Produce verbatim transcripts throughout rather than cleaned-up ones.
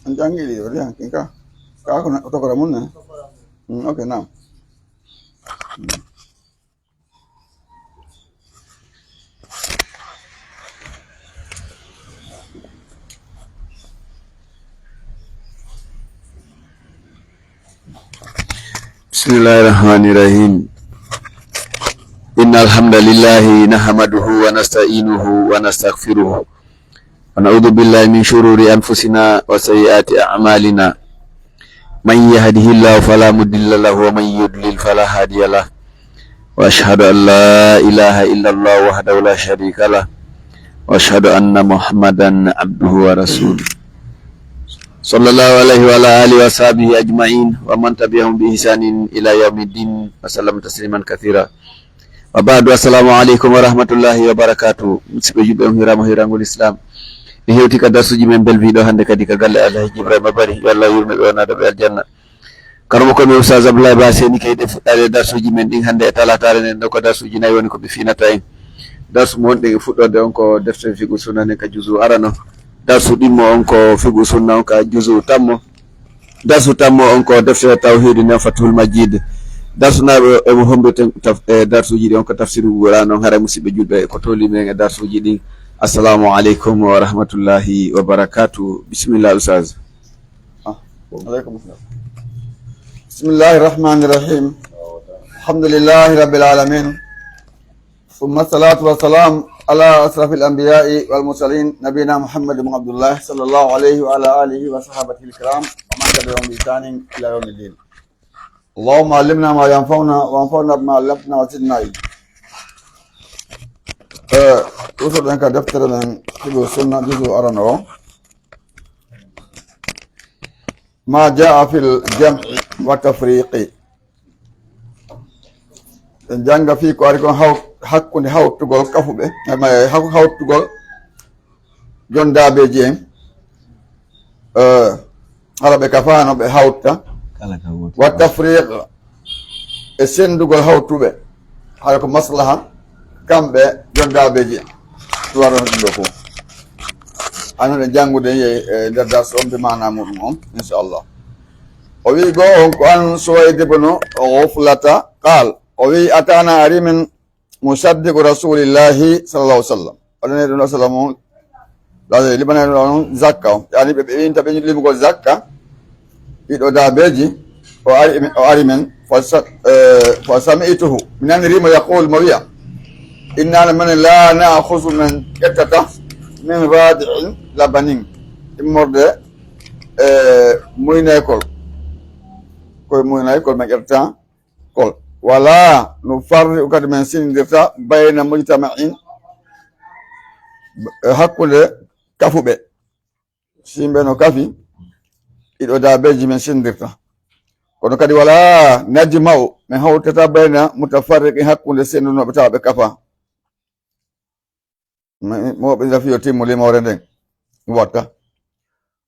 On janngi ɗi, wadi han kin ka. Ka ko na, tokora mun ne? Mm, okay, naam. بسم الله الرحمن الرحيم. إن الحمد لله نحمده ونستعينه ونستغفره، ونعوذ بالله من شرور أنفسنا وسيئات أعمالنا. من يهده الله فلا مضل له، ومن يضلل فلا هادي له. وأشهد أن لا إله إلا الله وحده لا شريك له، وأشهد أن محمدا عبده ورسوله، صلى الله عليه وعلى آله وصحبه أجمعين، ومن تبعهم بإحسان إلى يوم الدين، وسلم تسليما كثيرا. Wa ba'du, assalamu aleykum wa rahmatullahi wa barakatuh. Musidɓe julɓe, on hiiraama hiirangol Islam. Mi hewti ka darsuuji men belviiɗo hannde kadi ka galle Alhaji Ibrahima Bari, yo Allah yurme ɓe, wonana ɓe aljanna. Karamoko men Oustaz Abdoulaye Ba Seni Kayɗe fuɗɗaade darsuuji men ɗin hannde e talaataare nden ɗo, ko darsuuji nayi woni ko ɓe fiinata en. Darsu mo wonɗen e fuɗɗorde on ko deftere Fiqhu Sunna nden ka juzu arano. Darsu ɗimmo on ko Fiqhu Sunna on ka juzu tammo. Darsu tammo on ko deftere Tawhiid nden Fathul Majid. Darsu nayi o emo hombo ten taf-, e darsuuji ɗin on ko tafsiru Qur'an on. Haray musidɓe julɓe ko toli men e darsuuji ɗin. Assalamu aleykum wa rahmatullahi wa barakatuh. Bismillah, Oustaz. Ah, aleykum salam. بسم الله الرحمن الرحيم. الحمد لله رب العالمين. ثم الصلاة والسلام على أشرف الأنبياء والمرسلين، نبينا محمد بن عبد الله، صلى الله عليه وعلى آله وصحابته الكرام، ومن تبعهم بإحسان إلى يوم الدين. اللهم علمنا ما ينفعنا، وانفعنا بما علمتنا، وزدنا علما. Eh, usul ɗen ka deftere men Fiqhu Sunna, juzu arano o. ما جاء في الجمع والتفريق. En jannga fii ko ari kon haw-, hakkunde hawtugol kafuɓe, ama haw-, hawtugol jondaabeeji en, eh, hala ɓe kafaano ɓe hawta. Kala ka wooti. Wa tafriq, e senndugol hawtuɓe, hara ko maslaha, kamɓe jondaabeeji en. Ɗum waɗata ɗum ɗo fof. Anon e janngude e, e nder darsu on be maana muɗum on, inchallah. O wi'i goo on ko an Suwayd ibn Ghuflata, qaal, o wi'i, ataana, ari men, musaddiqu rasulillahi sallallahu alaihi wasallam. Waɗanee ɗum ɗo sallam on, ɗaade liɓanee ɗum ɗon zakka on. Yani ɓe, ɓe winta ɓe limugol zakka, ɗiɗo daabeeji, o ari, o ari men, fa sa-, eh, fa sami'tuhu, mi naniri mo yaqul, mo wi'a, inna men la na'khudhu, men ƴettata, min radi'in labanin, immorde, eh, muyneekol. Koye muyneekol men ƴettata, kol. Wala nufarriqu, kadi men sendirta, bayna mujtama'in, e hakkunde kafuɓe. Si yimɓe no kafi, ɗiɗo daabeeji men sendirta. Kono kadi wala najma'u, men hawtata bayna mutafarriqin, hakkunde sendunooɓe tawa ɓe kafa. Mo, mo ɓe fiyo timmo limoore nden watta.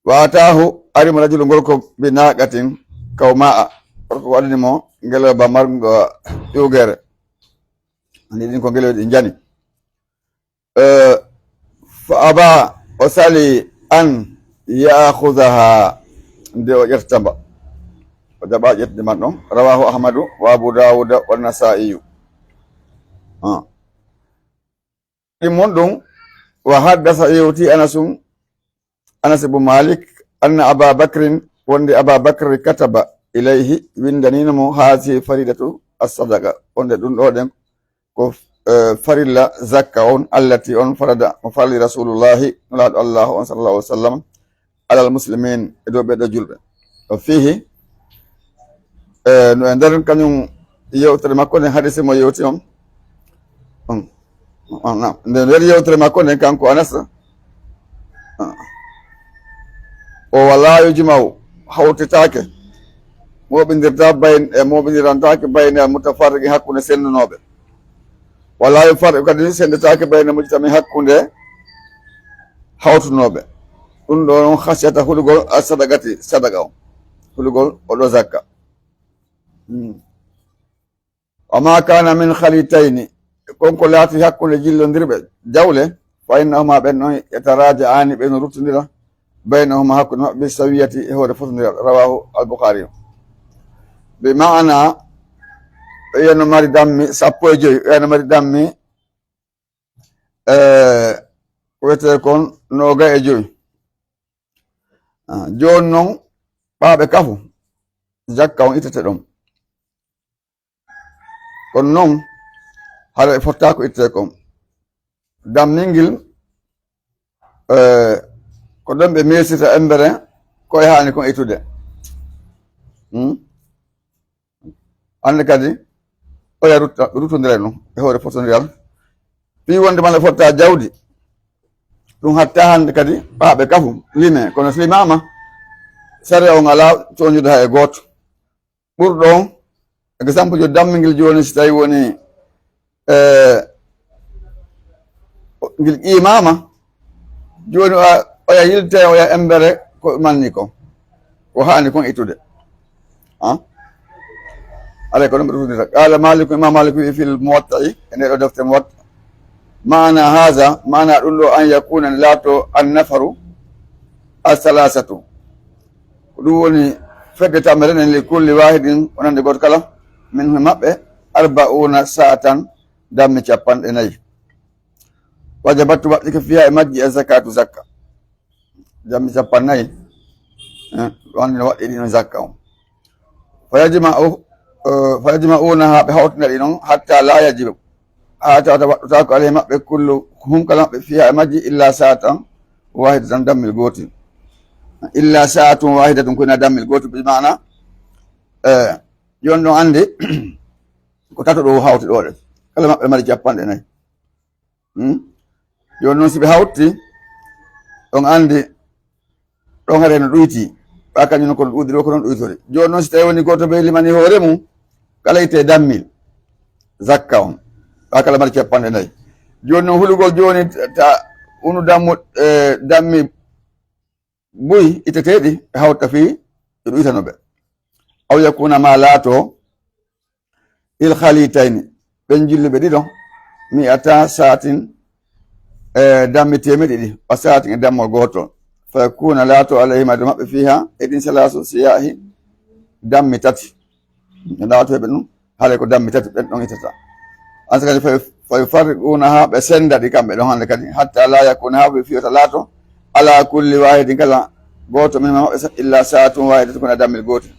Wa ataahu, ari mo rajulu gorko bi naqatin kawma'a. Gorko waɗani mo ngelooba marngo ƴuugeere. Ani ɗin ko ngelooba ɗi njani. Eh, fa aba, o sali an ya'khudaha, nde o ƴetta mba. O jaɓa ƴettude man ɗon. Rawahu Ahmadu wa Abu Dawuda wa Nasa'iyu. Ah. Ɗin mun ɗum, wa haddasa, yewti Anasun, Anas ibn Malik, anna Aba Bakrin, wonde Aba Bakri kataba ilayhi, windanino mo, haasihi faridatu as-sadaqa, wonde ɗum ɗo ɗen ko, eh, farilla zakka on, allati on farada, mo farli Rasulullahi, Nulaaɗo Allahu on, sallallahu alaihi wa sallam, alal muslimin, e dow ɓeɗo julɓe. O fihi, eh, no e nder kañum yewtere makko nden, hadisi mo yewti on. On, on, on, nder yewtere makko nden, kanko Anas, ah, o wala yujma'u, hawtitaake, moɓindirta bayn-, e moɓindirantaake bayna mutafarriqi, hakkunde sendunooɓe. Wala yufarriqu, kadi sendetaake bayna mujtami, hakkunde hawtunooɓe. Ɗum ɗo on khashyata hulugol as-sadaqati, sadaqa on. Hulugol oɗo zakka. Hmm. Wa ma kana min khalitayni, kon ko laati hakkunde jillondirɓe jawle, fa innahuma, ɓen ɗon, yataraja'ani, ɓe no ruttondira, بينهما hakkunde maɓɓe بالسوية e hoore fotondiral. رواه البخاري. Bi maana, o yi'ano mari dammi sappo e jowi, o yi'ano mari dammi, eh, ko wi'etee kon noogay e jowi. Ah, jooni non, ɓaaɓe kafu, jakka on ittete ɗon. Kono non, hara e fottaako ittee kon. Dammingil, eh, ko ɗon ɓe meesirta embere, ko e haani kon ittude. Hmm? Hannde kadi, oya rutta, ruttondiray non, e hoore fotondiral. Fii wonde mala fotta jawdi, ɗum hatta hannde kadi, ɓaaɓe kafu, lime, kono si limaama, sariya on alaa coñude hay e gooto. Ɓurɗo on, exemple, jo dammingel jooni, si tawi woni, eh, ngel qiimaama, jooni o, oya yiltee, oya embere ko manni kon, ko haani kon ittude. Ha? Alay ko ɗum ɓe rutindira. قال مالك, Imam Malik wi'i في الموطأ, e nde ɗo defte Muwatta, معنى هذا, maana ɗum ɗo, أن يكون, laato, النفر الثلاثة. Ko ɗum woni fedde tammere nden, لكل واحد, wonande gooto kala, منهم, maɓɓe, أربعون ساعة, dammi capanɗe nayi. وجبت, waɗɗike, فيها, e majji, الزكاة, zakka. Dammi capanɗe nayi, eh, wonde no waɗɗi ɗin zakka on. فيجمع, eh, فيجمعونها, ɓe hawtina ɗi non, حتى لا يجب, haa tawata waɗɗotaako, عليه, maɓɓe, كلهم, kala maɓɓe, فيها, e majji, إلا ساعة واحدة, dammel gootel. إلا ساعة واحدة, ko hinaa dammel gootel, bi maana, eh, jooni ɗon anndi ko tato ɗo hawti ɗo ɗe. Kala maɓɓe mari capanɗe nayi. Hmm? Jooni non si ɓe hawti, on anndi ɗon haray no ɗuyti, ɓa kañum non ko no ɗuuɗiri o, ko non ɗuytori. Jooni non si tawi woni gooto ɓe limani hoore mum, kala itte dammil zakka on, ɓa kala mari capanɗe nayi. Jooni non hulugol jooni ta, ta unu dammu, eh, dammi buy itteteeɗi, ɓe hawta fii ɓe ɗuytano ɓe. أو يكون, maa laato, للخليطين, ɓen julɓe ɗiɗo, مائتا ساعة, e dammi teemeɗɗe ɗiɗi, وساعة, e dammol gootol. فيكون, laato, عليهما, dow maɓɓe, فيها, e ɗin ثلاث سياح, dammi tati. No laato heɓe ɗum, haray ko dammi tati ɓen ɗon ittata. An sakati, فيفرقونها, ɓe senda ɗi kamɓe ɗon hannde kadi, حتى لا يكون, haa ɓe fiyota laato, على كل واحد, kala gooto, منهما, maɓɓe, إلا ساعة واحدة, ko na dammel gootel.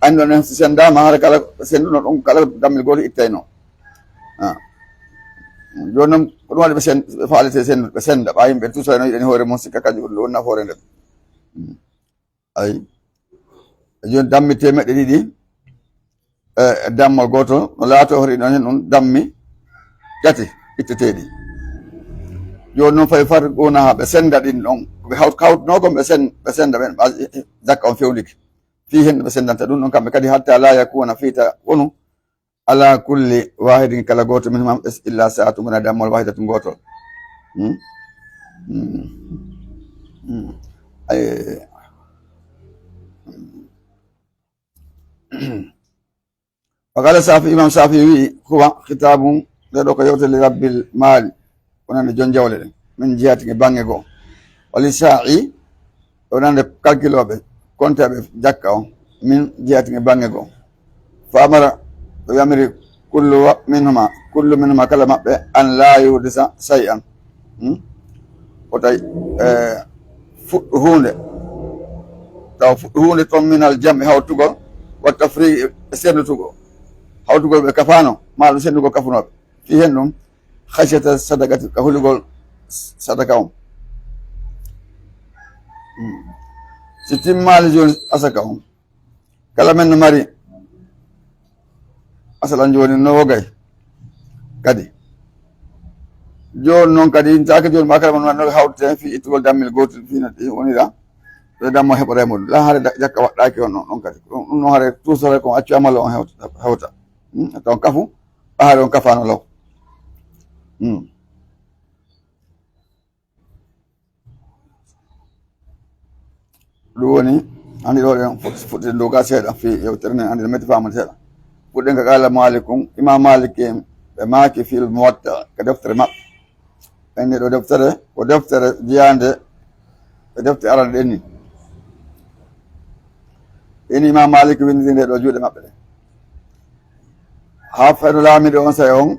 Anndi on si sendaama, hara kala senduno ɗum, kala dammel gootel ittayno. Ah. Jooni non, ko ɗum waɗi ɓe sen-, ɓe faalete sendu-, ɓe senda, ɓa yimɓe tusayno yiɗani hoore mum, sikka kañum ɗum woni nafoore nden. Hmm. Ayi. E jooni dammi teemeɗɗe ɗiɗi, e, e dammol gootol, no laatoo hoto ɗon hen ɗum dammi tati itteteeɗi. Jooni non فيفرقونها, ɓe senda ɗin ɗon. Ɓe hawt-, hawtuno kon ɓe sen-, ɓe senda ɓen, ɓa, e, e, zakka on fewndike. Fii hen ɓe sendanta ɗum ɗon kamɓe kadi, حتى لا يكون, fii ta wonu, على كل واحد, kala gooto, منهما, إلا ساعة, wona dammol, واحدة, gootol. Hmm? Hmm. Hmm. Ay. وقال الشافعي, Imam Shafi'i wi'i, هو خطاب, nde ɗo ko yewtere, لرب المال, wonande jon jawle ɗen, من جهة, e bannge goo. وللساعي, wonande kalkilooɓe, konteeɓe jakka on, من جهة, e bannge goo. فأمر, o yamiri, كل و-، منهما, كل منهما, kala maɓɓe, أن لا يحدث شيئا. Hmm? Ko tawi, eh, fuɗɗu huunde. Taw fuɗɗu huunde ton من الجمع, hawtugol, والتفريق, e sendutugol. Hawtugol ɓe kafaano, maa ɗum sendugol kafunooɓe. Fii hen ɗum, خشية الصدقة, ka hulugol sadaka on. Hmm. Si timmaali jooni asaka on, kala men no mari, masalan, jooni nowogay kadi. Jooni non kadi, intaake jooni, maa kala men no mari, no hawtete fii ittugol dammel gootel fii no ɗi wonira, ɗo dammo heɓoray muɗum. Laa hare da-, jakka waɗɗaaki on non, non kadi. Ɗum, ɗum non hare tuusore kon accu amalo on hewta, hewta. Hmm, taw on kafu, ɓa hare on kafaano law. Hmm. Ɗum woni, hannde ɗo ɗen fuɗ-, fuɗɗitde dow ga seeɗa fii yewtere nden, hannde no metti faamude seeɗa. Fuɗɗen ka قال مالك, Imam Malik en, ɓe maaki في الموطأ, ka deftere maɓɓe. Ɓen ɗo deftere, ko deftere jeyaande e defte arande ɗen ni. Ini Imam Malik winndiri nde ɗo juuɗe maɓɓe ɗen. Haa fayno laamiiɗo on sa'e on,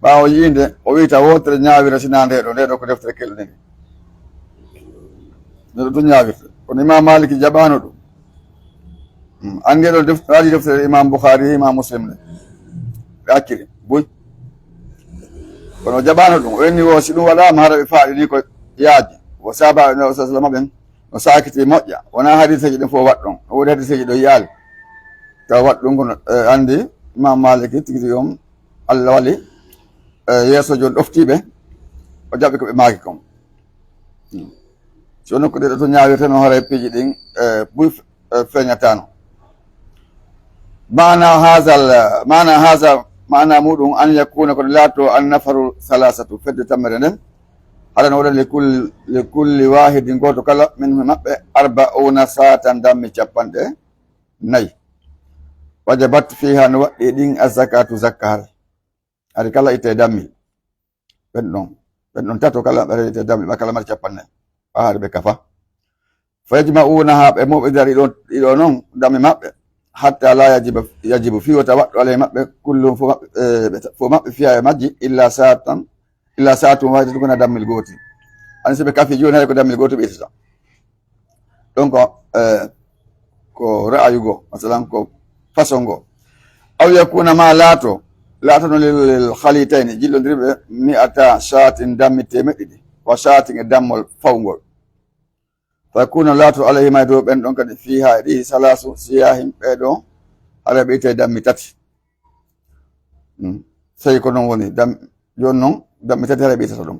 ɓaawo yi'inde, o wi'ita wootere ñaawira sinaa nde ɗo, nde ɗo ko deftere kelɗe nde. Nde ɗo tun ñaawirta. Kono Imam Malik jaɓaano ɗum. Hmm. Anndi ɗo def-, waɗi deftere Imam Bukhari, Imam Muslim nde. Ɓe acciri, buy. Kono o jaɓaano ɗum. O inni wo si ɗum waɗaama hara ɓe faaɗi ni ko yaaji. Wo saaba e Nabi sallallahu alaihi wasallam ɓen. No saakiti moƴƴa, wonaa hadiiseeji ɗin fof waɗ ɗon. No woodi hadiiseeji ɗo yi'aali. Tawa waɗ ɗum kono, eh, anndi Imam Maliki tigi tigi on, Allah wali, eh, yeeso jooni ɗoftii ɓe, o jaɓi ko ɓe maaki kon. Hmm. Si wonno ko ɗiɗo to ñaawirte no hoore piiji ɗin, eh, buy f-, eh, feeñataano. Maana haazal, maana haaza, maana muɗum an yakuna ko laato an nafaru salasatu, fedde tammere nden, Aɗa no waɗa li kulli, li kulli waahidin, gooto kala, minhum maɓɓe, arba'una saatan, dammi capanɗe nayi. Wajabat fiha, no waɗɗi ɗin, azzakatu, zakka hare. Hari kala itte dammi. Ɓen ɗon, ɓen ɗon tato kala, ɓe itte dammi, ɓa kala mari capanɗe nayi. Ɓa hari ɓe kafa. Fa yajma'unaha, ɓe moɓidira ɗiɗo, ɗiɗo non, dammi maɓɓe, hatta la yajiba, yajibu, fii wota waɗɗo alay maɓɓe, kullum, fo maɓɓe, eh, ɓe ta-, fo maɓɓe fiya e majji, illa saatan, illa saatun wahida, tun ko na dammil gootil. Ani si ɓe kafi jooni, hay ko dammil gootil ɓe ittata. Donc, eh, ko ra'ayu goo, masalan, ko façon goo. Aw yakuna ma laato, laatano lil, lil khalitayni, jillondiriɓe, mi'ata shaatin, dammi teemeɗɗe ɗiɗi, wa shaatin e dammol fawngol. Fa yakuna laato alayhima e dow ɓen ɗon kadi fiha e ɗi salaasu siyahin ɓee ɗoo hara ɓe itte dammi tati. Hmm. Sey ko non woni dam-, jooni non dammi tati hara ɓe ittata ɗum.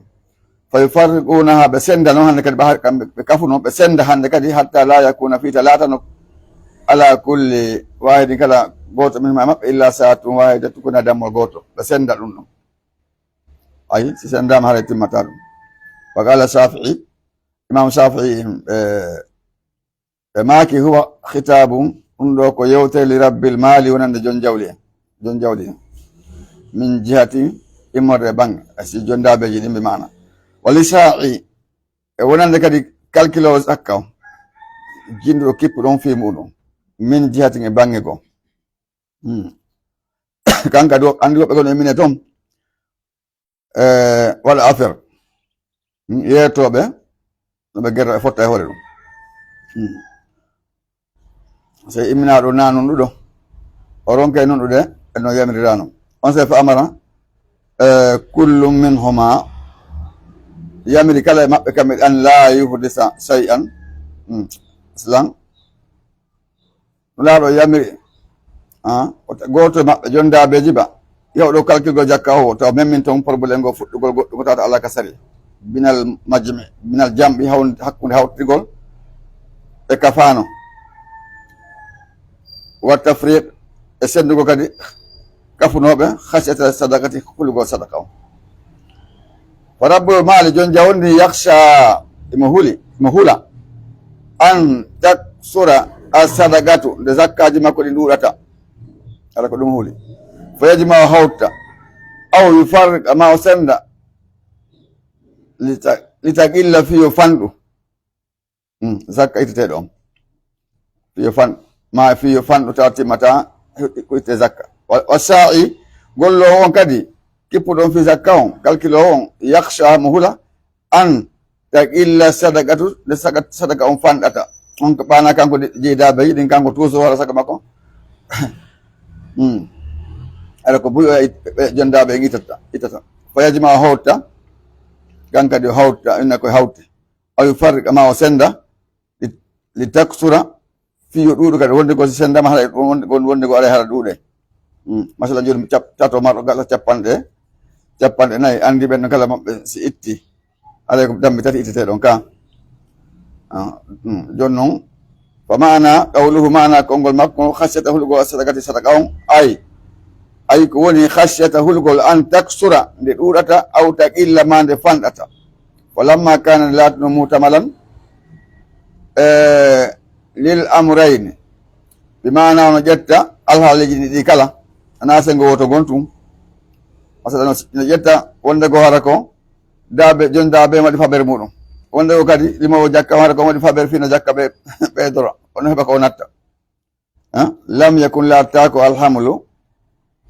Fa yufarriqunaha ɓe senda non hannde kadi ɓe har-, kamɓe ɓe kafuno ɓe senda hannde kadi hatta la yakuna fita laatano ala kulli wahidin kala gooto min ma maɓɓe illa saatun wahida tukuna dammo gooto ɓe senda ɗum ɗon. Ayi, si sendaama haray timmata ɗum. Wa qala Shafi'i, Imam Shafi'i, eh, e maaki, huwa khitabun, ɗum ɗo ko yewtere li rabbil mali wonande jon jawli en, jon jawdi en. Min jihati immorde e bange, a si jon daabeeji ɗin bi maana. Wa li sa'i, e wonande kadi kalkiloowo zakka on, jinduɗo kippuɗo on fii muɗum. Min jihatin e bange goo. Hmm. Kanka do, andi woɓɓe kono e mine ton, eh, waɗa affaire. Hmm, yeetooɓe, no ɓe gerta, ɓe fotta e hoore ɗum. Hmm. Sey imminaaɗo naa nunɗuɗo, o ronkay nunɗude e no yamirirano. On sey fa amara, eh, kullum minhuma, yamiri kala e maɓɓe kamɓe an laa yuhdisa shay'an. Hmm. Islam. Nulaaɗo yamiri, ah, o ta-, gooto e maɓɓe, jon daabeeji ba, yahuɗo kalkilgol jakka o, tawa memmin ton problème ngo fuɗɗugol goɗɗum ko tawata alaa ka sariya. Minal majmi, minal jam'i hawn-, hakkunde hawtirgol e kafaano. Wa tafriq, e senndugol kadi kafunooɓe, khashyata sadaqati, hulugol sadaqa on. Fa rabbul maali, jon jawdi ndin, yakhsha, imo huli, imo hula, an taksura as-sadaqatu, nde zakkaaji makko ɗin ɗuuɗata. Hara ko ɗum huli. Fa yajma'u, hawta, aw yufarriqa, ma o senda, lita-, litaqilla, fii yo fanɗu. Hmm, zakka itteteeɗo on. Fii yo fan-, ma fii yo fanɗu tawa timmata, ko itte zakka. Wa, wa sa'i, golloowo on kadi, kippuɗo on fii zakka on, kalkiloowo on, yakhsha, mo hula, an taqilla sadaqatu, nde saka-, sadaka on fanɗata. On ko ɓaana kanko de-, jeyi daabe yiɗin kanko tuuso wara saka makko. Hmm. Aɗa ko buy o it-, ɓe jondaaɓe en itata, itata. Fa yajma o hawta, kan kadi o hawta, inna koye hawte. Aw yufarriqa, ma o senda, li, li taksura, fii yo ɗuuɗu kadi, wonde goo si sendama haɗa wonde, wonde, wonde goo aɗa haɗa ɗuuɗe. Hmm. Masalan, jooni cap-, tato marɗo gasa capanɗe, capanɗe nayi, anndi ɓen ɗon kala maɓɓe si itti, alay ko dammi tati ittete ɗon ka. Ah, hmm. Jooni non, fa maana qawluhu, maana konngol makko, khashyata hulugol sadaqati sadaqa on, ay, ay ko woni khashyata hulugol an taksura, nde ɗuuɗata, aw taqilla, ma nde fanɗata. Falamma kana, nde laatino muhtamalan, eh, lil amrayni, bi maana no ƴetta alhaaliiji ɗi kala, ana sengo woto gon tun. Masalan, no ƴetta wonde goo hara ko daabe, jon daabe waɗi fabere muɗum. Wonde ko kadi, rimoowo jakka, hara ko waɗi faber fino jakka ɓe, ɓe doro. Ono heɓa ko o natta. Ha? Lam yakun laataako alhamlu.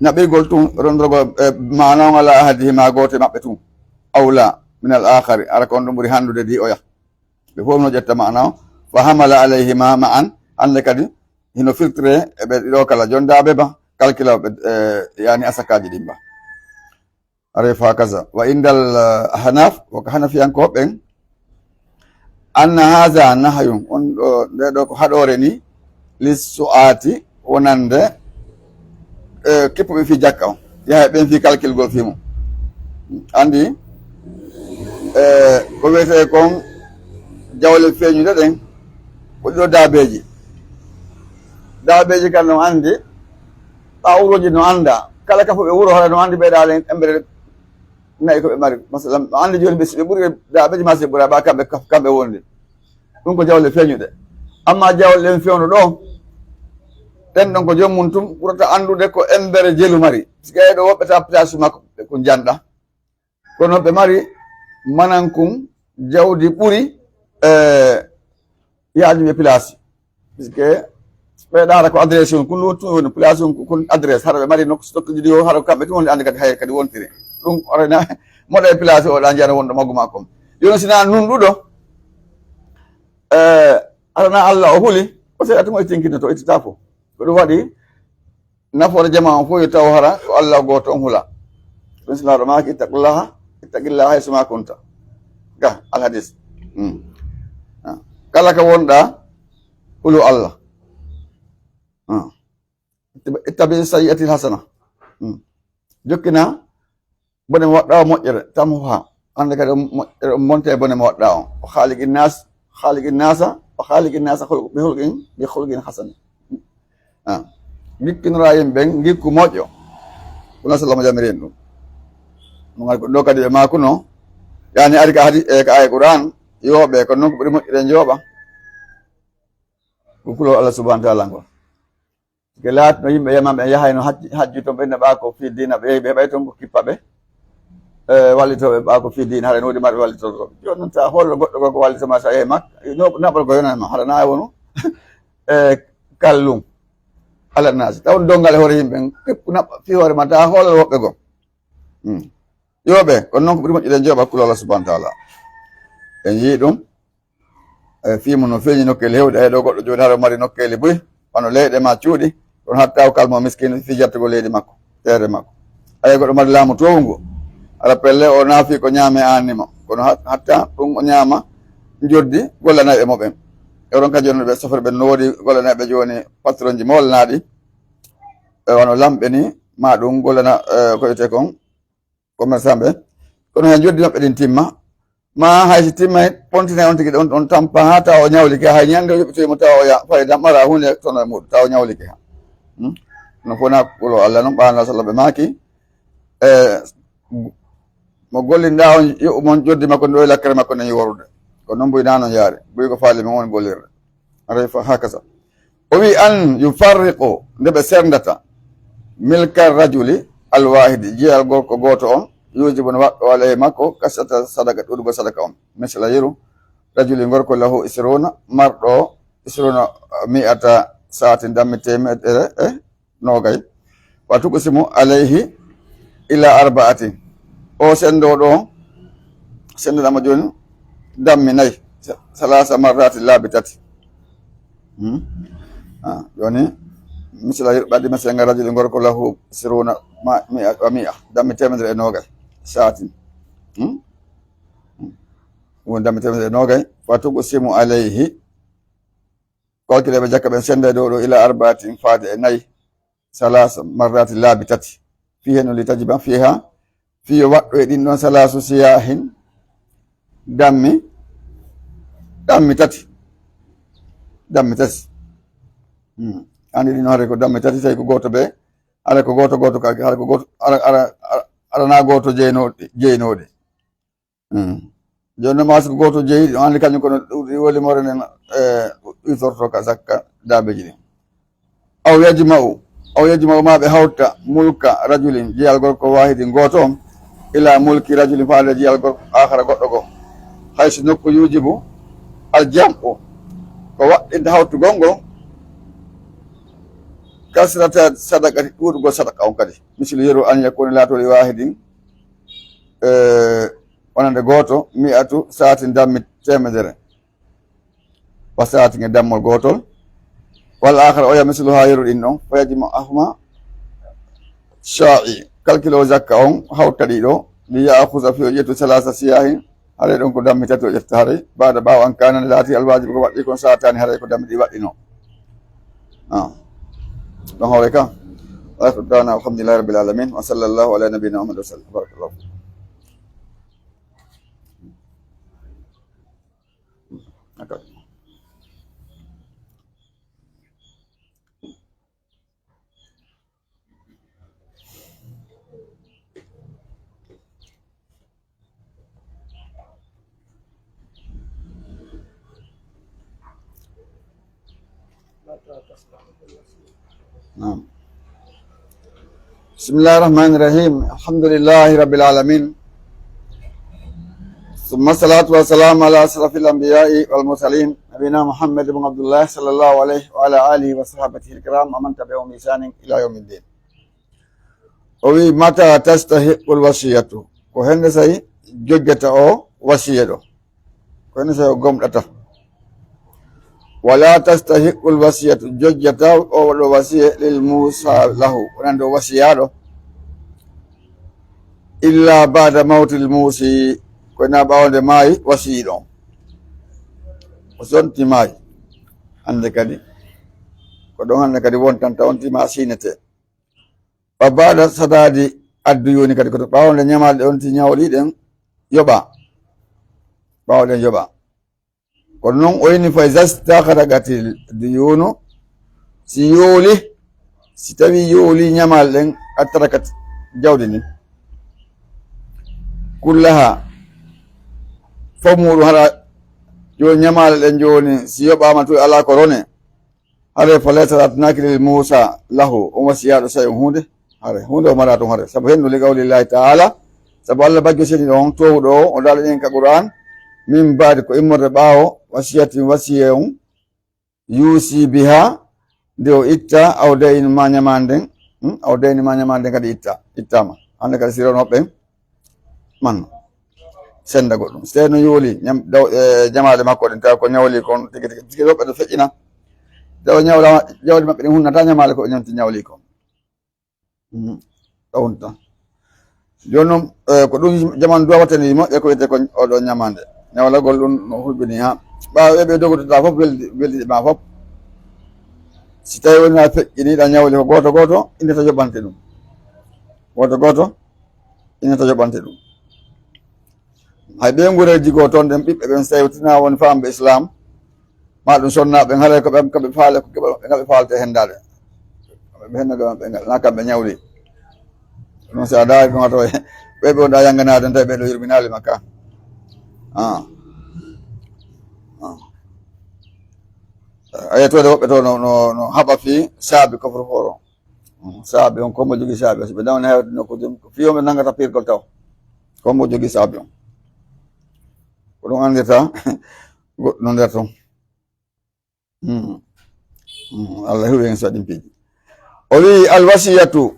Naɓirgol tun, rondorgol, e, maana on ala ahadihima gooto e maɓɓe tun. Awla min al akhari. Ara ko on ɗum ɓuri handude di oya. Ɓe fof no ƴetta maana on. Fa hamala alayhima ma'an. Hande kadi, hino filtre e ɓe ɗiɗo kala jondaaɓe ba, kalkila ɓe, e, yani asakaaji ɗin ba. Aray fa kaza. Wa indal, eh, ahnaf, ko hanafiyankooɓe ɓen, anna haza nahyun, on ɗo, nde ɗo ko haɗoore ni, lis su'ati, wonande, eh, kippuɓe fii jakka on. Yaha e ɓen fii kalkilgol fii mum. Andi, eh, ko wiyetee kon jawle feeñuɗe ɗen, ko ɗiɗo daabeeji. Daabeeji kan no andi, ɓaa uroji no anda. Kala kafuɓe wuro hara no andi ɓe ɗaale embere nayi ko ɓe mari. Masalan, no andi jooni ɓe, si ɓe ɓuri daabeeji ma si ɓe ɓura ɓaa kamɓe kaf-, kamɓe wondi. Ɗum ko jawle feeñuɗe. Amma jawle ɗen fewndo ɗo, ɗen ɗon ko joom mum tun ɓurata andude ko embere jelu mari. Si gaa ɗo woɓɓe ta place makko ko janɗa. Kono ɓe mari manankun jawdi ɓuri, eh, yaajuɓe place. Puisque ɓe ɗaara ko adresse on, kun ɗum tun woni place on, kun adresse. Hara ɓe mari nokku stock ji ɗi o, hara ko kamɓe tun woni andi kadi hayre kadi wontiri. Ɗum orena moɗa e place o ɗa njiyana wonɗo maggu makko. Jooni si na nunɗuɗo, eh, hara na Allah o huli, o seeɗa tun o tinkinto, o ittata fof. Ko ɗum waɗi, nafoore jamaa on fof yo taw hara ko Allah gooto on hula. Ɗum si Nelaaɗo maaki, "Ittaqullaha, ittaqillaha haysu ma kunta." Ga, alhadis. Mm. Ah. Kala ka wonɗa, hulu Allah. Ah. Ittabi sayyi'atil hasana. Mm. Jokkina bone mo waɗɗa o moƴƴere, tamhuha. Hande kadi on moƴƴere, on bonte e bone mo waɗɗa on. O khaliqin nas, khaliqin nasa, o khaliqin nasa khulq-, bi khulqin, bi khulqin hasan. Ah. Ngikkinora yimɓe ɓen ngikku moƴƴo. Ɗum Rasul Allah jamiri en ɗum. Ɗum ari ko ɗo kadi ɓe maakuno. Yani ari ka hadi-, e ka aya Qur'an, yooɓe, ko non ko ɓuri moƴƴude njooɓa. Ko kulol Allah subhanahu wa ta'ala ngol. Ke laatno yimɓe yaman ɓe yahayno hajji, hajju ton ɓen ɓaa ko fii diina ɓe yehi ɓe heɓay ton ko kippa ɓe. E, wallitooɓe ɓaa ko fii diina, haray no woodi marɓe wallitooɓe. Jooni non ta hoolo goɗɗo goo ko wallitoo ma sa yehi Makka. No, naɓol ko yonani ma, hara na wonu. E, kallum. Ala naasi. Taw dongal e hoore yimɓe, keppu naɓa fii hoore ma, ta hoolal woɓɓe goo. Hmm. Yooɓe, kono non ko ɓuri moƴƴude en jooɓa kulol Allah subhanahu wa ta'ala. En yii ɗum. E, fii mun no feeñi nokkeeli heewɗi. Hay ɗo goɗɗo jooni hara mari nokkeeli buy, wano leyɗe ma cuuɗi, kono hatta o kalmo miskiino fii jattugol leydi makko, teere makko. Hay goɗɗo mari laamu toowungu, hara pelle o naafi ko ñaame aanni mo. Kono hat-, hatta ɗum o ñaama njoddi gollanayɓe mo ɓen. E oɗon ka jooni ɓe sofre ɓe no woodi gollanayɓe jooni patronji mawlanaaɗi, e wano lamɓe ni, ma ɗum gollana, e, ko wiyetee kon, commerçant ɓe, kono hay joddi maɓɓe ɗin timma, ma hay si timmay, pontinay on tigi ɗon, on tampa haa tawa o ñawlike, hay ñande o yoɓitoyi mo tawa o ya-, fayda mara huunde tono e muuɗum, tawa o ñawlike ha. Hmm? No fona kulo Allah non, ɓaana sallam ɓe maaki, e, mo gollinɗa on, yoɓu mon joddi makko ndo e lakkere makko nden yorude. Ko non buy na non yaari, buy ko faali men woni gollirde. Aray fa hakaza. O wi an yufarriqu, nde ɓe serndata, milka rajuli alwahidi, jeyal gorko gooto on, yujibu no waɗɗo alayhi makko, kasata sadaka, ɗuɗugol sadaka on. Misla yeru, rajuli gorko lahu isruna, marɗo isruna mi'ata saatin dammi teemedere e nogay. Wa tuqsimu alayhi ila arba'atin. O sendo ɗo, sendo ɗama joni, dammi nay, sa-, salasa marrati laabi tati. Hmm? Ah, joni, misla yurɓadi ma senga rajuli gorko lahu siruna ma-, mi'a, wa mi'a. Dammi teemedere e nogay. Saatin. Hmm? Hmm. Won dammi teemedere e nogay. Wa tuqsimu alayhi. Kalkile ɓe jakka ɓen senda e dow ɗo ila arba'atin faade e nay. Salasa marrati laabi tati. Fii hen no li tajiba fiha. Fii yo waɗɗo e ɗin ɗon salasu siyahin. Dammi. Dammi tati. Dammi tati. Hmm. Andi ɗin hare ko dammi tati, tawi ko gooto be. Hare ko gooto, gooto ka, hare ko gooto, ara, ara, ara, arana gooto jeyno-, jeynoɗi. Hmm. Jooni non, maa si ko gooto jeyi, on anndi kañum kono ɗi woni more nden, eh, ɗi sorto ka sakka daabeeji ɗin. Aw yajma'u, aw yajma'u, maa ɓe hawta mulka rajulin, jeyal gorko waahidin gooto on, ila mulki rajulin, faade jeyal gorko aakhara goɗɗo goo. Hay si nokku yujibu aljam'u, ko waɗɗinde hawtugol ngol, kasrata sadaqati, ɗuuɗugol sadaqa on kadi. Mislu yeru an yakuna laatoo li waahidin, e, wonande gooto, mi'atu sa'atin dammi teemedere. Wa sa'atin e dammol gootol. Wal aakhar, oya misluha yeru ɗin ɗon. Fa yajma'uhuma saa'i, kalkiloowo zakka on hawta ɗi ɗo. Li ya'khuza, fii o ƴettu, salaasa siyaahin, haray ɗon ko dammi tati o ƴetta haray. Ba'da, ɓaawo an kaana laati alwaajibu ko waɗɗi kon sa'ataani, haray ko dammi ɗiɗi waɗɗino. Ah. Ɗon hawre ka. Wa akhiru da'wana alhamdulillahi rabbil alamin. Wa sallallahu ala nabiyyina Muhammad wa sallam. Barakallahu. نعم. بسم الله الرحمن الرحيم. الحمد لله رب العالمين. ثم الصلاة والسلام على أشرف الأنبياء والمرسلين، نبينا محمد بن عبد الله، صلى الله عليه وعلى آله وصحابته الكرام ومن تبعهم بإحسان إلى يوم الدين. O wi'i, "Mata tastahiqqul wasiyatu?" Ko hende sey jojjata o wasiya ɗo? Ko hende sey o gomɗata? "Wala tastahiqqul wasiyatu," jojjata o waɗo wasiya, "lil muusa lahu," wonande o wasiyaaɗo, "illa ba'da mawtil muusi," ko hinaa ɓaawo nde maayi wasiyiiɗo on. O sonti maayi. Hande kadi, ko ɗon hande kadi wontanta, on tima siinete. Wa ba'da sadaadi adduyuuni, kadi ko to ɓaawo nde ñamaale ɗe on ti ñawli ɗen yoɓa. Ɓaawo ɗen yoɓa. Kono non o inni, "Fa iza staghraqatil duyuunu," si yooli, si tawi yooli ñamaale ɗen, "attarakat," jawdi ndin, "kullaha," fof muuɗum, hara yo ñamaale ɗen jooni, si yoɓaama to alaa ko rone, hare, "fa laysa, laatanaaki, lil muusa lahu," on wasiyaaɗo, "shay'un," huunde, hare, huunde o maraa tun, hare. Sabu hendu, "li qawlillahi ta'ala," sabu Allah bajjo seniiɗo on, toowuɗo o, o daalini en ka Qur'an, "min ba'di," ko immorde ɓaawo, "wasiyatin," wasiya on, "yuusi biha," nde o itta, "aw daynin," ma ñamaande nden, hmm? "Aw daynin," ma ñamaande nden kadi itta, ittaama. Hande kadi si rewno ɓen manno senda goɗɗum. Si tawi no yooli ñam-, daw-, e, jamaale makko ɗen, tawa ko ñawli kon tigi tigi, tigi woɓɓe no feƴƴina. Tawa ñawla-, jawdi maɓɓe ɗin hunnata ñamaale ko ɓe ñamti ñawli kon. Mhm. Ɗo hunta. Jooni non, e, ko ɗum jamanu duwawata ni moƴƴa ko wiyetee ko oɗo ñamaande. Ñawlagol ɗum no hulɓini ha. Ɓaawo ɓe ɓe dogotoɗaa fof weldi, weldi ma fof. Si tawi woni a feƴƴiniɗa ñawli ko gooto gooto, inde to joɓante ɗum. Gooto gooto, ina to joɓante ɗum. Hay ɓee ngureeji goo toon ɗen, ɓiɓɓe ɓen, so tawi tinaa woni faamɓe Islaam, maa ɗum sonnaaɓe ɓen, haray ko ɓen, ko ɓe faale, ko ɓe, ɓe faalata e henndaade. Ɓe hennda ɗon, ɓe ngal-, na kamɓe ñawli. Ɗum si a daari ɗum, a taway ɓe ɓe wonɗaa yannganaade, tawi ɓe ɗo yurminaali ma ka. Ah. Ah. A yiyat woɓɓe to no, no, no haɓa fii saabi kofro foro. Saabe on, ko mo jogii saabe, so ɓe nawni hewde nokku jom, ko fii on ɓe nanngata pirgol taw. Ko mo jogii saabe on. Ko ɗum anndirta goɗɗum no nder ton. Hmm. Hmm. Allah huwi en so ɗin piiji. O wi'i, "Alwasiyatu,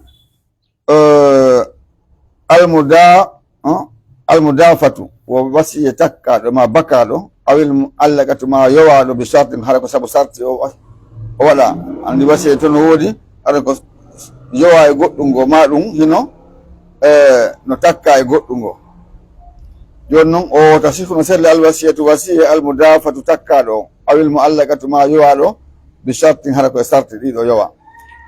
eh, almuda-, eh, almudafatu," wo wasiya takkaaɗo ma bakaaɗo, "awil mu'allaqatu," ma yowaaɗo, "bi shartin," hara ko sabu sarti o wa-, o waɗa. Anndi wasiya to no woodi, hara ko yowaa e goɗɗum ngo, ma ɗum hino, eh, no takkaa e goɗɗum ngo. Jooni non, o wota sifu no sella, "Alwasiyatu," wasiya, "almudafatu," takkaaɗo on, "awil mu'allaqatu," ma yowaaɗo, "bi shartin," hara ko e sarti ɗiɗo yowa.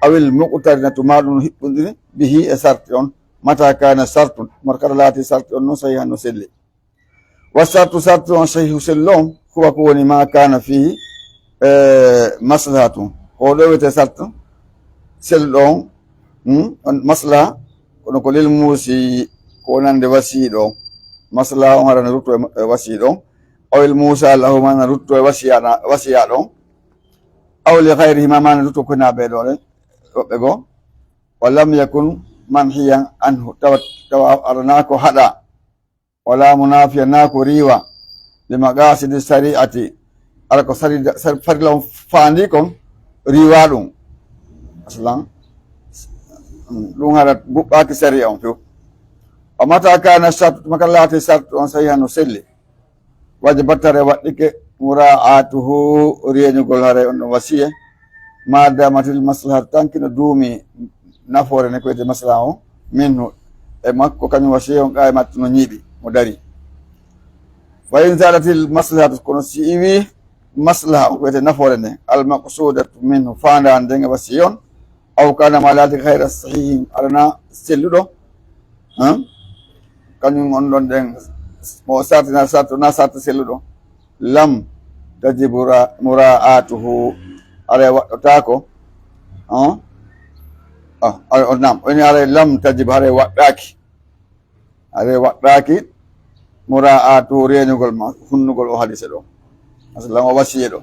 "Awil muqtarinatu," ma ɗum hiɓɓundiri, "bihi," e sarti on. "Mata kana shartun," mar kala laati sarti on non sahihan no selli. "Wa shartu," sarti on sahihu sello on, "huwa," ko woni, "ma kana fihi," e, "maslahatun." Ko ɗo wiyetee sartu sello on, hmm, on maslaha, kono ko "lil muusi," ko wonande wasiiɗo on. Maslaha on hara no rutto e, e wasiiɗo on. "Awil muusa lahu," ma na rutto e wasiya-, wasiyaaɗo on. "Aw li ghayrihima," ma na rutto ko hinaa ɓee ɗoo ɗen, woɓɓe goo. "Wa lam yakun manhiyan anhu," tawa, tawa aranaa ko haɗaa. "Wala munafiya," naa ko riiwa. li maqasidi sari'ati, ala ko sari-, sar-, farilla on faandi kon, riiwa ɗum. Aslan, ɗum hara buɓɓaaki sariya on few. Wa mata kana shartu, tuma kala laati shartu on sahihan no selli. Wajabat, hare waɗɗike, mura'atuhu, reñugol hare on ɗon wasiye. Ma damatil maslahatu, tanki no duumi nafoore ne ko wiyete maslaha on, minhu, e makko, kañum wasiye on, qaimatun, no ñiiɓi, mo dari. Fa in zalatil maslahatu, kono si iwi maslaha on ko wiyete nafoore nden, al maqsudatu minhu, faandaande nden e wasiye on, aw kana ma laati ghayra sahihin, alana selluɗo, han? Kañum on ɗon ɗen, mo sarti na sarti, na sarti selluɗo. Lam tajib mura-, mura'atuhu, haray waɗɗotaako, han? Ah, haray on, naam, o inni haray lam tajib, haray waɗɗaaki. Haray waɗɗaaki mura'atuhu, reñugol ma, hunnugol o hadise ɗo. Masalan, o wasiye ɗo.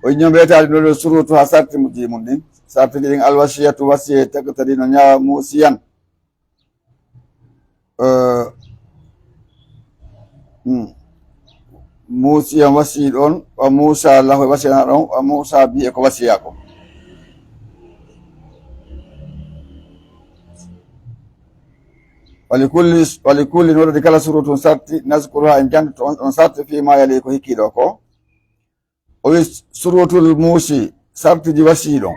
O inni o mbiyataade ɗo ɗo surutu ha sarti mo ji mun ɗin. Sarti ji ɗin, al wasiyatu, wasiye, taqtadi no ñaawa musiyan. Eh, hmm. Musiyan wasiyiɗo on, wa Musa lahu, e wasiyana ɗon, wa Musa bi e ko wasiya ko. Wa li kulli, wa li kulli, no waɗi kala surutun sarti, nazkuruha, en janndoto on, on sarti fi ma yali, ko hikki ɗo ko. O wi surutul muusi, sartiji wasiiɗo.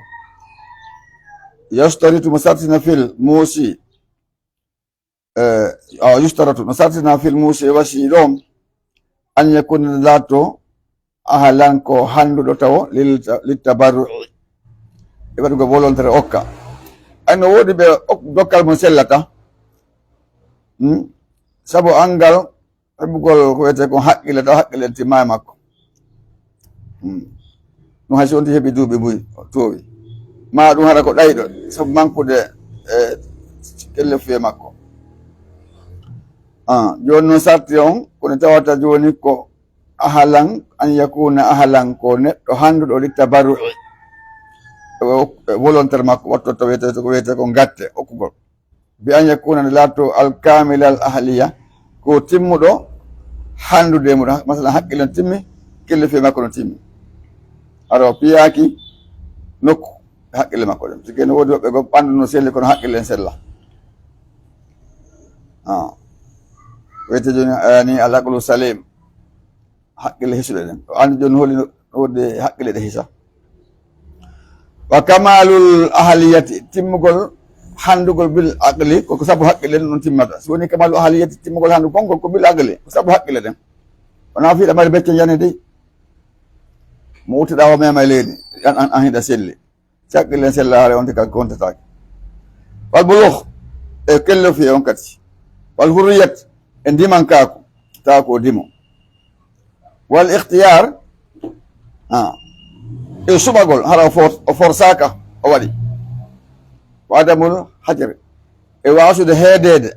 Yastaritu, mo sartina, fil muusi, eh, awa, yustaratu, no sartina fil muusi e wasiiɗo on, an yakuna, laatoo, ahlan, ko hannduɗo tawo, lil, lil tabarru'i, e waɗugol volontaire okka. Ay, no woodi ɓe ok-, dokkal mum sellata. Hmm? Sabu anngal heɓugol ko wiyetee kon haqqille, taw haqqille timmaali e makko. Hmm. Ɗum hay si wonti heɓi duuɓi buy, o toowi. Maa ɗum hara ko ɗayɗo, sabu mankude e kellefuye makko. Ah, jooni non sarti on, ko ne tawata jooni ko ahlan, an yakuna ahlan, ko neɗɗo hannduɗo li tabarru'i. E o-, e volontaire makko, wattoto wiyetee, ko wiyetee kon gatte, okkugol. Bi an yakuna, nde laatoo, al kamilal ahliya, ko timmuɗo hanndude e muɗum. Masalan, haqqille no timmi, kellefuye makko no timmi. Hara o piyaaki nokku haqqille makko ɗen. Tigi no woodi woɓɓe goo ɓanndu no selli, kono haqqille en sella. Ah. Wiyetee jooni, eh, ni al aqlu salim. Haqqille hisuɗe ɗen. O anndi jooni holi no, no woodi haqqille ɗe hisa. Wa kamalul ahliyati, timmugol hanndugol bil aqli, ko, ko sabu haqqille ɗen ɗum timmata. Si woni kamalul ahliyati, timmugol hanndu kon, ko bil aqli, ko sabu haqqille ɗen. Wonaa fii ɗa mari becce jane dey. Mo uttiɗaa o mema e leydi, an, an, an hiɗa selli. Si haqqille en sella, haray on tigi kontataake. Wal bulugh, e kellefuye on kadi. Wal hurriyat, e ndimankaaku, tawa ko o dimo. Wal ikhtiyar, ah, e suɓagol, hara o for-, o forsaaka, o waɗi. Wa adamul hajri, e waasude heedeede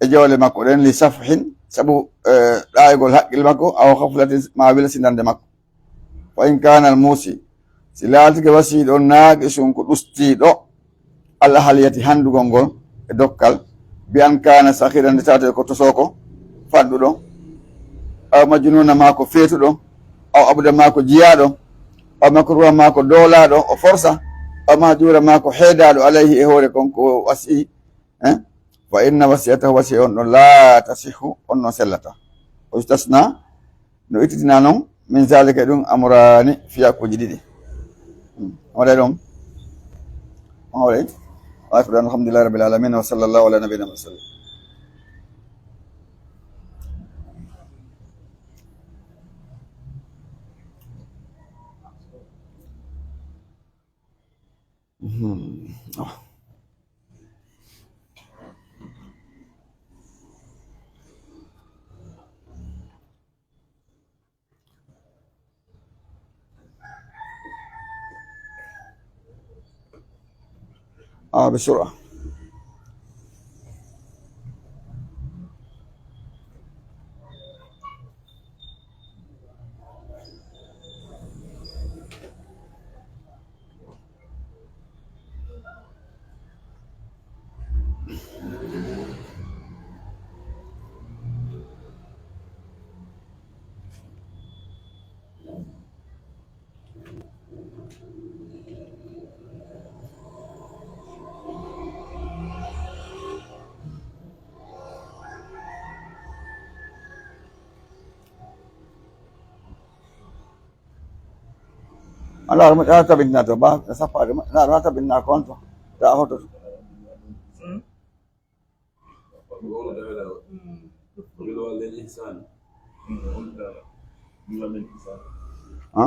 e jawle makko ɗen, li safhin, sabu, eh, ɗaayugol haqqille makko, aw ghaflatin, maa welsindande makko. Fa in kaana al muusi, si laatike wasiiɗo on naaqisun ko ɗustiiɗo, al ahliyati hanndugol ngol e dokkal, bi an kaana sahiran, nde tawata ko tosooko fanɗuɗo, aw majnuuna maa ko feetuɗo, aw abda maa ko jiyaaɗo, aw makruuha maa ko doolaaɗo, o forsa, aw mahjuura maa ko heedaaɗo, alayhi e hoore kon ko wasii, eh? Fa inna wasiyatahu, wasiya on ɗon, laa tasihhu, on ɗon sellataa. O yustasna, no ittitinaa non, min zalika, e ɗum, amraani, fiyakuuji ɗiɗi. Hmm. Amray ɗon. Amray. Wa akhiru da'wana alhamdulillahi rabbil alamin, wa sallallahu ala nabiyyina Muhammad. Hmm. Oh. آه، بسرعة. Ala, mo ƴaata tabintinaa to, ba, sappaade, mo, na, na tabintinaa ko on to, ta hoto to. Hã?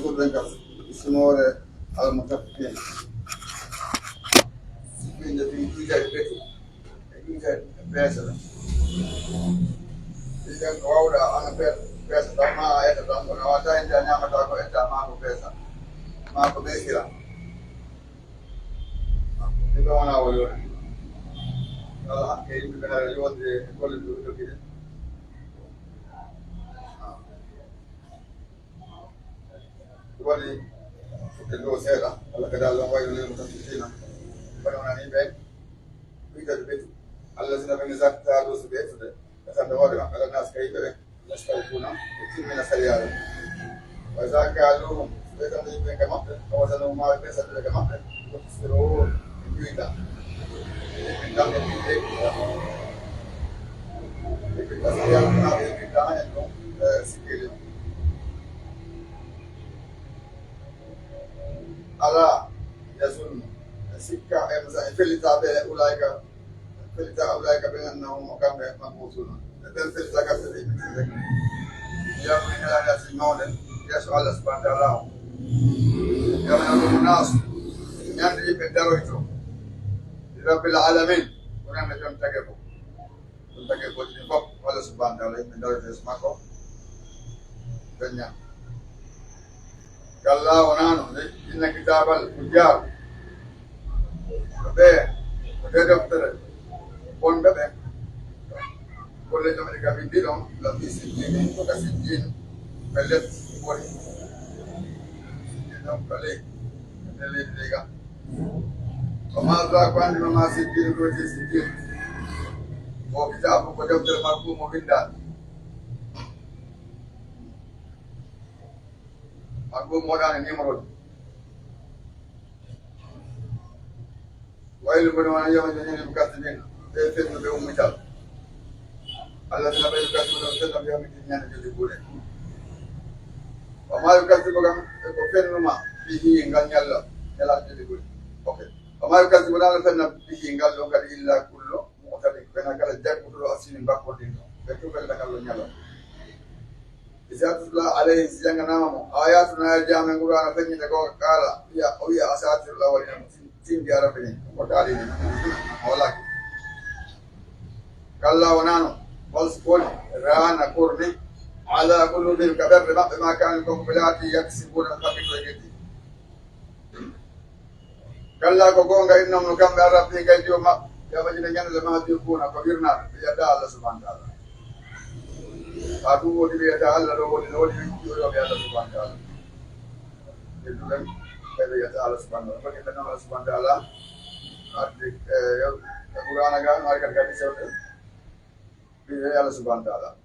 Ɓen ka simoore al-mutaffifin. Sikkinde ɗin ɗiɗi e ɓetu, e ɗiɗi e peese ɗon. Ɗiɗi ɗen ko wawɗa ana pe-, peesa tan, ma a eta tan, kono a wata inde a ñamata ko eta, ma ko peesa, ma ko ɓe sira. Ɗiɗi ɗon wona woni woni. Kala hakke yimɓe ɓe hara yonde e golle ɗe ɓe jogii ɗen. Ɗum waɗi fuɗɗe ɗo seeɗa, walla kadi Allah wayno lil mutaffifina. Kono wonani ɓen, ɓuytaɓe ɓetu. Allazina ɓen iza iktalu, so ɓe ɓetude, ɓe tan hoore maɓɓe, ala nas ka yimɓe ɓen, yastawfuna, ɓe timmina sariyaare. Wa iza kaluhum, so ɓe tan yimɓe ka maɓɓe, aw wazanuhum, maa ɓe pesaɓe ka maɓɓe, yukhsirun, ɓe ƴuyta. Ɓe tan ɓe ƴuyta. Ɓe ƴuyta sariyaare, ɓe ƴuyta hen ɗum, eh, sikkili. Alaa yazunnu, e sikka, e musa, e fellita ɓe, ulaa'ika, e fellita ulaa'ika ɓen, annahum, o kamɓe, mab'uusuuna, ɓe ɓen fellita ka fele yimɓe ɓen. Yawma, ñalaande asii mawnde, yeeso Allah subhaanahu wa ta'aalaa on. Yawma yaquumu nnaasu, ñande yimɓe daroyto, li rabbil aalamiin, wonande jon tagge ko. Ɗum tagi e goɗɗi ɗin fof, Allah subhaanahu wa ta'aalaa, yimɓe ndaroyta yeeso makko, ɓe ñaama. Kallaa, wonaa non, de, inna kitaabal fujjaar, ko ɓe, ko ɓe deftere bonɓe ɓen, golle ɗum ɗi ka winndi ɗon, lafii sijjiin, ko ka sijjiin, pellet, woni. Sijjiin ɗon, ko ley, e nder leydi ley ga. Wa maa adraaka, ko anndi ma, maa sijjiin, ko wiyetee sijjiin. Ko kitaabu, ko deftere marquum, mo winndaande. Marquum, mo waɗaande numéro. Waylun, bone wonanii yawma idin lil mukazzibiin, ɓe fennuɓe ummital. Allaziina, ɓe yukazzibuuna, ɓe fenna, bi yawmi ddin, ñande jojagol. Wa maa yukazzibu, kam, e ko fennuma, bihi, ngal ñalla, ñalaande jojagol. Ok. Wa maa yukazzibu, alaa fenna, bihi, ngal ɗon kadi, illaa kullu mu'tadin, ko ena kala jaggutuɗo asiimin bakkorɗinɗo. Ɓe tun fennata ngal ɗon ñalla. Izaa tutlaa alayhi, si jannganaama mo, aayaatunaa, aaya amen, Qur'aana feññinde ko, qaala, wi'a, o wi'a, asaatirul awwaliina, Sinndi Arabe ni, ko taali ni, o walaaki. Kallaa, wonaa non. Bal, ko woni, raana, korni, alaa quluubihim, ka ɓerɗe maɓɓe, maa kaanu, ko ɓe laatii, yaksibuuna, ɓe faggitoygiti. Kallaa, ko goonga, innahum, no kamɓe, an rabbihim, ka Joomi maɓɓe, yawma idin, ñande, lamahjuubuuna, ko wirnaaɓe, ɓe yeddaa Allah subhaanahu wa ta'aalaa. Haa ɗum woni ɓe yetta Allah ɗo woni, no woni ɓe yiɗi o yoɓe Allah subhaanahu wa ta'aalaa. Ɓe duɗen, ɓe ɓe yetta Allah subhaanahu wa ta'aalaa. Ko ɓe Allah subhaanahu wa ta'aalaa, addi, eh, yo, e Qur'aana ga, no ari kadi kadi sewte. Ɓe yetta Allah subhaanahu wa ta'aalaa.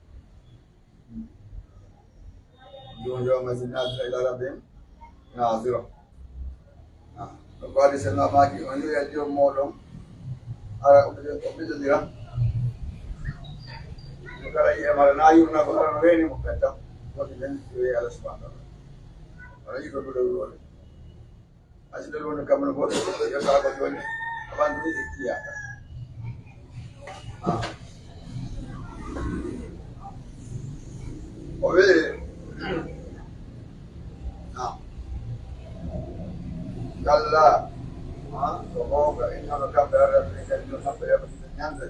Wujuuhun yawma'izin naadira ilaa rabbihim naadira. Ah, ko Alla maaki, on wi'a Joomi mooɗon, hara o miɗo, o miɗo dira. Mo kala yi'e mara na yurna ko hara no reeni mo petta. Woni ɓen wi'a Allah subhaanahu wa ta'aalaa. Hara yi'ude ɗuɗe wuro. Asida ɗum woni kammu no goɗɗo, goɗɗo yewta ko jooni, ko ɓandu e kiyaaka. Ah. O wi'i, ah. Kalla, ah, ko goonga, innahum, kamɓe, an rabbihim, ka Joomi maɓɓe, yawma idin, ñande.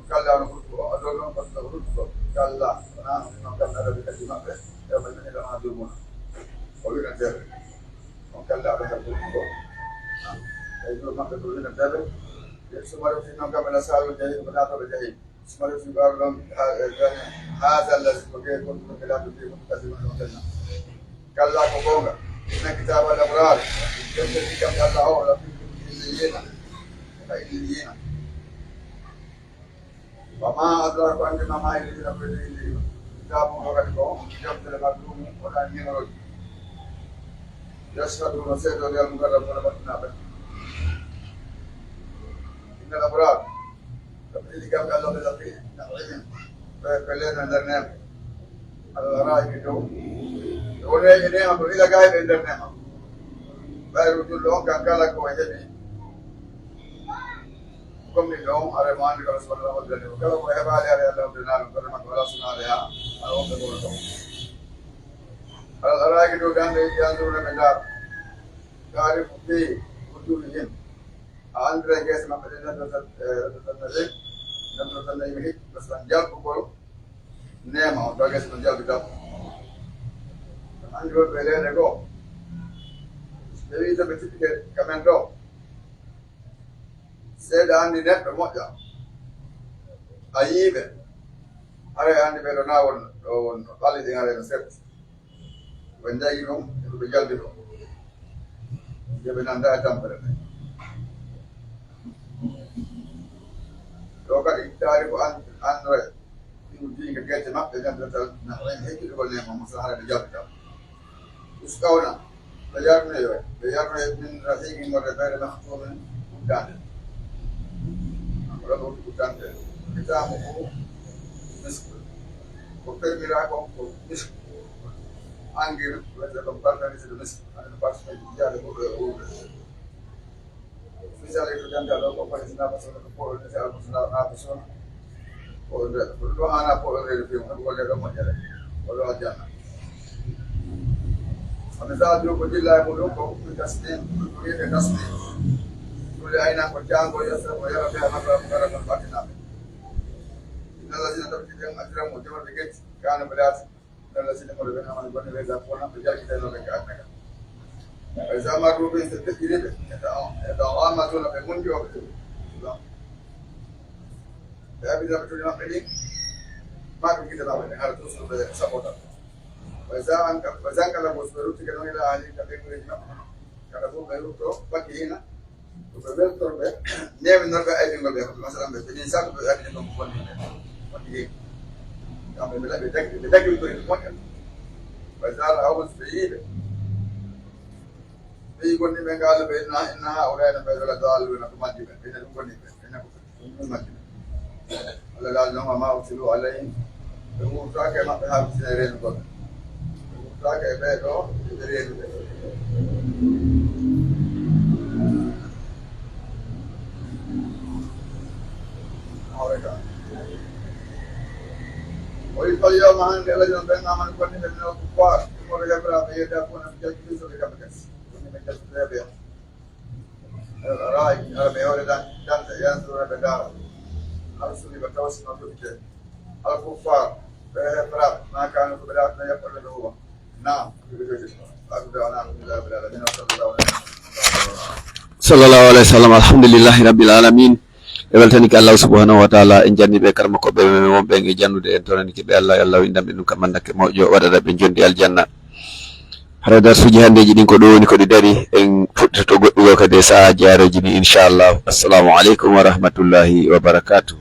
Kalla, no ruttu, o adoo ɗon, ko ruttu. Kalla, wonaa non, innahum, kamɓe, an rabbihim, ka Joomi maɓɓe, yawma idin, lamahjuubuuna. O wirnanteeɓe. On kallaaɗo ngal goɗɗum ɗoo. Tawi ɗum maɓɓe ko winanteeɓe. Suma refti non kamɓe la saalol jahim, ko naatooɓe jahim. Suma refti ɓaawo ɗon, ha-, e, jani, haada allazi ko ɓe kon ɗum ɓe laatoto ɓe kon kasi woni on tenna. Kallaa ko goonga. Inna kitaabal abraar. Defte ɗi kamɓe Allah o la fi illiyina. Ka illiyina. Wa maa adraaka, ko anndi ma, maa illiyuuna, ko e illiyuuna. Kitaabun, ko kadi ko deftere marquumun, wonaa numéroji. Yashhaduhu, no seedoo al muqarrabuuna, battinaaɓe. Innal abraar, ko ɓe ɗiɗi kamɓe Allah ɓe lafi na'iimin, ɓe, ɓe leena nder neema. Alal araa'iki dow. Ɓe woni e neema, ko ila gaay ɓe nder neema. Ɓayru julɗo on kan kala ko o heɓi. Gomɗinɗo on, aray mo anndi ko Allah subhaanahu wa ta'aalaa waɗirani mo. Kala ko heɓaali, aray Allah waɗirani mo, kono makko alaa sunaade haa, haa wonɓe gono ɗon. على الأرائك dow daande, ينظرون ɓe ndaara. تعرف في وجوههم. A anndiray geese maɓɓe ɗen, نظرة، eh, نظرة النعيم. نظرة النعيم hikka, masalan, jalbugol neema on, tawa geese ɗen jalbi tan. Anndi wonɓe e leyɗe goo. Ɓe wi'i, to ɓe tippike ka men ɗoo, sey ɗa anndi neɗɗo moƴƴo, a yi'i ɓe, haray a anndi ɓee ɗoo naa won ɗo wonno, ɓalli ɗin haray no setti. Ɓe ndayi ɗum, e ko ɓe jalbi ɗum. Nde ɓe nanndaa e tampere nden. Ɗoo kadi, taarifu an-, anndore, ɗum diiga gerte maɓɓe, nanndirtal, na en heccitugol neema, mo sahara ɓe jalbi tan. يسقون، ɓe yarnoyo, ɓe yarnoyo من رحيق, wonde ɓeyre مختوم, uddaande. Kanko ɗoo ko uddi uddante. ختامه مسك. Ko permiraa kon ko misk. Anngir, wiyetee ɗon parfum, c'est le misk. Hannde no parfum ji jaade ko ɓe uurde. Misali ko dental ɗoo ko foti sina ko sono ko polo ni sa ko sina na ko sono. Ko nde, ko ɗum ɗoo haanaa ko ɗum reedu fii mo, ko golle ɗoo moƴƴere. Ko ɗoo aljanna. Kono sa ɗum ko dilla e muɗum ko ɗum tasnim, ɗum ko wiyetee tasnim. Ɗum le aynan ko jaango yasa ko yara ɓe hara hara ko ɓattinaɓe. Inna lazina tafi ɓen ajran mo jamaɓe getti, kana ɓe laati. Nalla sine kono ɓen amana gonne ɓe Japon, ɓe jalkitayno ɓe ka aduna ka. Wa iza marru bihim, so ɓe feƴƴiri ɓe, yata-, yataghamazuna, ɓe mundi o ɓe. Ɓe abida ɓe tuli maɓɓe ɗin, ma ɓe gita maɓɓe ɗin, hara tus ɓe sabota. Wa iza anka-, wa iza nqalabu, so ɓe ruttike non ila ahlihim, ka ɓe gureji maɓɓe, kala fof ɓe rutto, fakihiina, Ko ɓe weltorɓe, neeminor ɓe aybingol ɓe, masalan, ɓe, ɓe nin sabu ɓe aybini kon ko woni ɓe, woni ɓe. Kamɓe ɓe laɓi, ɓe dagi, ɓe dagi ko e moƴƴa. Wa iza ra'awhum, so ɓe yii ɓe, ɓe yii gonɗi ɓe, qaalu ɓe, inna, inna haa'ulaa'i, no ɓe ɗo la daalluuna, ko majji ɓe, ɓe ɗum woni ɓe, ɓe ko ɗum majji ɓe. Allah laali non, wa maa ursiluu alayhim, ɓe wurtaake e maɓɓe haa wurtine reenugol ɓe. Ɓe wurtaake e ɓee ɗoo, ɓe reenuɓe. Hawre ka. O wi'i, fal yawma, hannde, alladhiina, ɓen amanu, gonɗinɓe, minal kuffaar, ɗum woni hebraaɓe, yadhakuuna, ɓe jalkitiiɓe kamɓe kadi. Gonɗinɓe jalkitiiɓe. Alal araa'iki, hara ɓe hoore dan-, dande, yanzuruuna ɓe ndaara. Hal suliba, tawa si no ɗofitee. Al kuffaar, ɓe hebraaɓe, maa kaanu ko ɓe laatino yaɓɓorde ɓe huwa. Naam, ko ɓe jogii. Wa aakhiru da'waanaa anil hamdu lillaahi rabbil aalamiin. Wa sallallaahu alaa nabiyyinaa Muhammad. Sallallaahu aleyhi wa sallam, alhamdulillahi rabbil aalamiin. En weltanike Allaahu subhaanahu wa taala, en jarnii ɓe karamokooɓe men wonɓe en e jannude, en toranike ɓe Allaahu, yo Allaahu inndan ɓe ɗum ka mannake moƴƴo, waɗana ɓe jonde aljanna. Hara darsuuji hanndeeji ɗin ko ɗo woni ko ɗi dari, en fuɗɗitoto goɗɗi goo kadi e sahaa jiyaareeji ɗin, inchallah. Assalamu aleykum wa rahmatullahi wa barakatuh.